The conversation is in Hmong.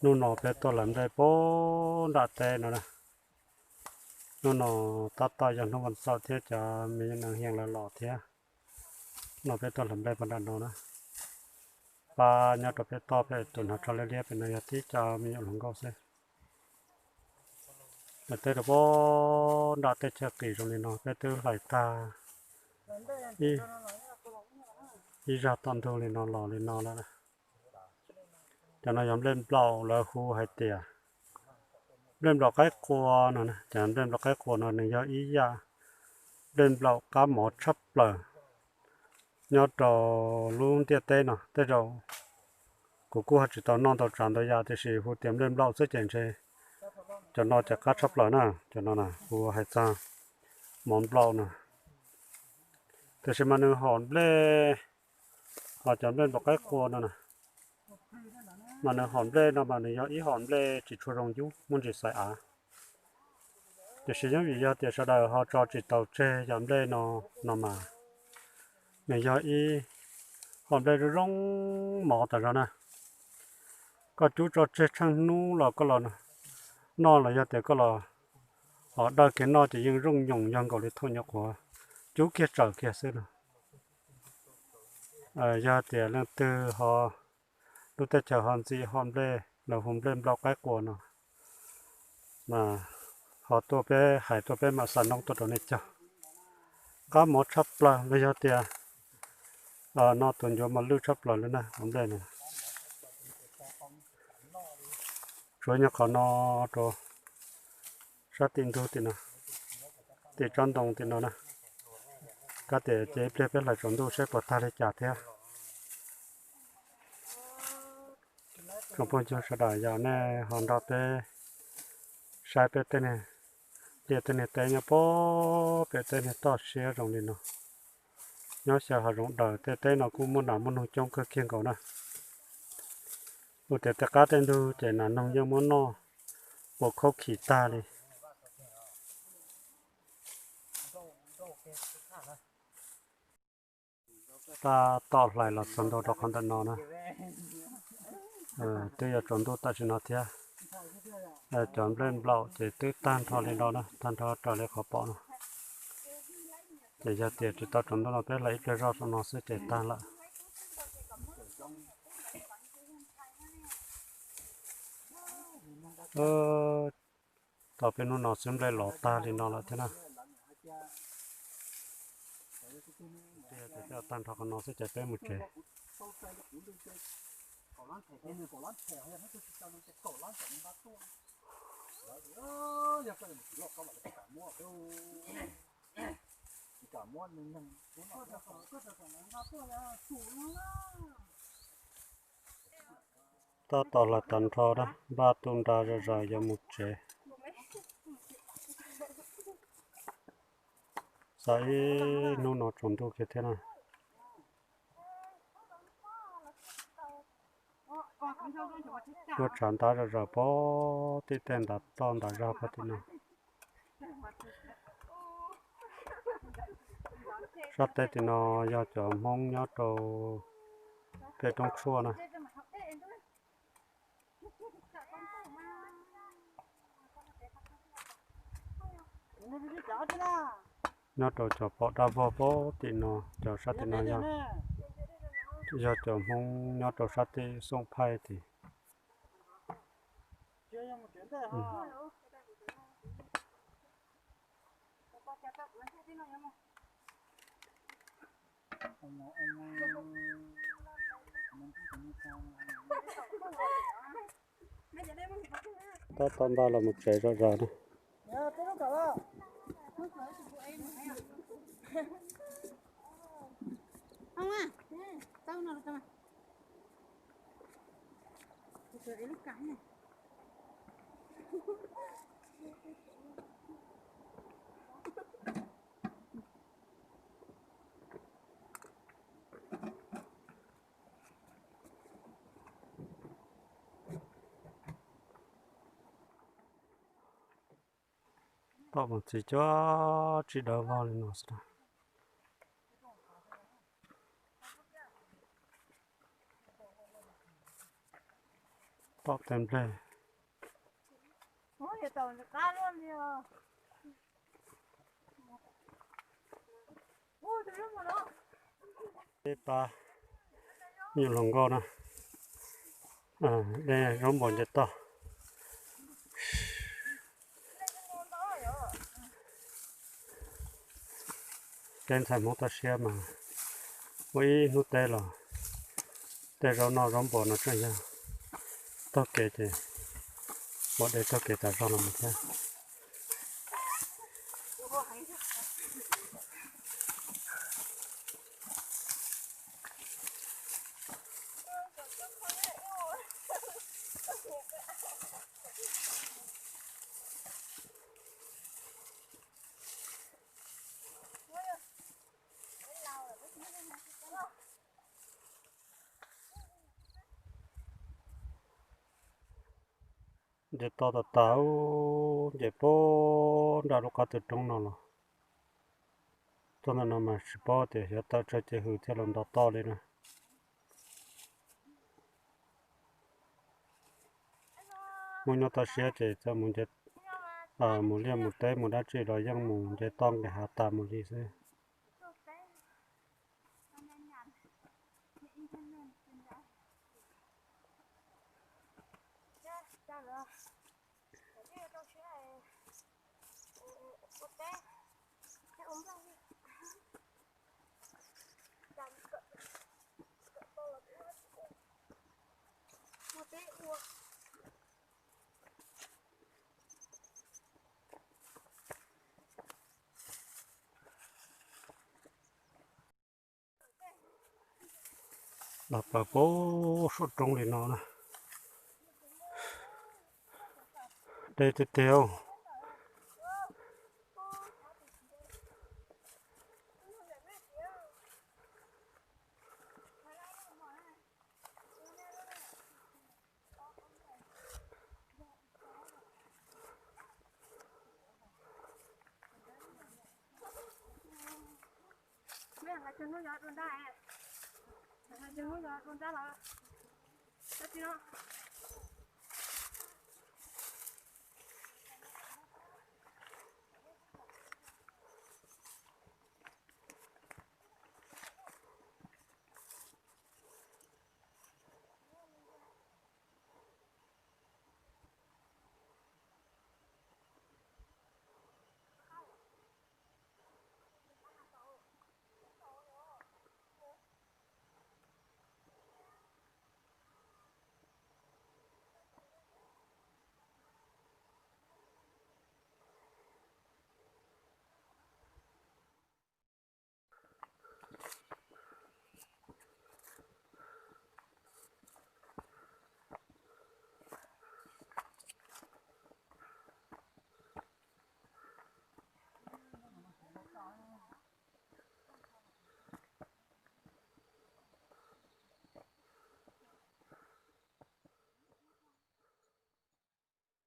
Hnub no peb tuaj hlais nplej puag nram teb no na. Hnub no tab tom yog hnub vas xaum thiab cov me nyuam nees hias lawv los thiab. No peb tuaj hlais nplej puag nram no na. Pab nyob rau peb toj pem tus hnav tsho liab liab pem no yog tib co me nyuam hluas nkauj xwb. Lawv teb rau puag nram tej chaw qis zoo li no peb twb hlais tag ib zag tom ntug li no los li no lawm. Cov no yog nplej nplaum, lawv hu hais tias nplej nplaum qaib qua no. Cov nplej nplaum qaib qua no nws yog ib yam nplej nplaum qab mov tshaj plaws nyob rau lub ntiaj teb no. Tej zaum kuv kuj ho tsis tau noj ntau tsav ntau yam tiam sis hu tias nplej nplaum xwb ces ntshe cov no ces qab tshaj plaws na. Cov no na hu hais txog mov nplaum no. Tiam sis mas nws hom nplej, ho cov nplej nplaum qaib qua no na, mas nws hom nplej no mas nws yog ib hom nplej tsis tshua zoo yub, muaj ntsis xaiv av. Tiam sis yeej vim yog tias sawv daws ho tso tsis tau tseg yam nplej no, no mas nws yog ib hom nplej zoo zoo mov tas zog na. Koj cub tso tseg tsheej hnub los koj los noj los yog tias koj los ho dawj kiag noj ces yeej zoo nyoos yog nkaus li thooj nyuam qhuav cub kiag tsawm kiag xwb no. Yog tias leej twg ho lub teb chaws ho ntxim hom nplej, lawv hu nplej nplaum qaib qua no, mas ho tuaj peb hais tuaj peb mam xa noob tuaj rau nej cog. Qab mov tshaj plaws los yog tias no tus ncuav mos lwj tshaj plaws li na, hom nplej no. Tsuav nyob qhov no rau sab tim ntug tim no, tim tsob ntoo tim no na. Kab tias ces ib pliag peb hlais tsaus ntuj seb puas tag li cas thiab. Tsoom phooj ywg sawv daws, yog nej ho nrog peb saib peb tej niag liaj tej niag teb nyob puag pem tej niag toj siab zoo li no. Nyob xyaw hav zoov daws tej teb no kuj muaj nas muaj noog coob kawg kiag nkaus na. Ua tias tej qab tej ntug ces nas noog yeej muab noj ua khaub khim tag li. Tab tom hlais los txog ntua rau qhov ntawm no na. Twb yuav tsaus ntuj tam sim no thiab. Cov nplej nplaum ces twb tag nrho li no na, tag nrho raws li qhov pom no. Ces yog tias tsis tau tsaus ntuj no peb hlais ib pliag zoj saum no xwb ces tag lawm. Tau peb hnub no xwb nplej los tag li no lawm thiab na. Tag nrho qhov no xwb ces peb mus tsev. Tab tom hlais tag nrho na, npaj tu nra zom zaws yuav mus tsev. Xav ib hnub no tsaus ntuj kiag thiab na. Tuaj tshav ntab zom zaws puag tim tej ntav toj ntav zog puag tim no. Sab teb tim no yog cov Hmoob nyob rau pem roob tshuaj na. Nyob rau cov pom dab vog puag tim no, cov sab tim no yog, yog cov Hmoob nyob rau sab tim xoom phaij tim. Tab tom npaj los mus tsev zom zaws na. Tom mus txiv cuab tsis dawv vog li no xwb. Tom tej nplej. Peb pab nyuam hluas nkauj na, dej zaub npua nce toj. Peb ntxhais Hmoob toj siab mas ua ib hnub teb los tej zaub noj zaub npua no tseem yog taug kev ces ua dej taug kev tas zog los mus thiab. Nce toj tas tas, nce puag nram lub qab tw roob no los txog ntawm no mas tsis paub tias xyov tawm tsawg ces hws thiaj los nto toj li na. Hmoob nyob toj siab ces txawm mus nce, mus liaj mus teb mus dab tsi los yeej mus nce toj nqis hav tas mus li xwb. Los plaws puag saum roob li no na. Deb tiag tiag. Mej hais cov hnub yog dua nrab, hais cov hnub yog dua nrab los dab tsi no.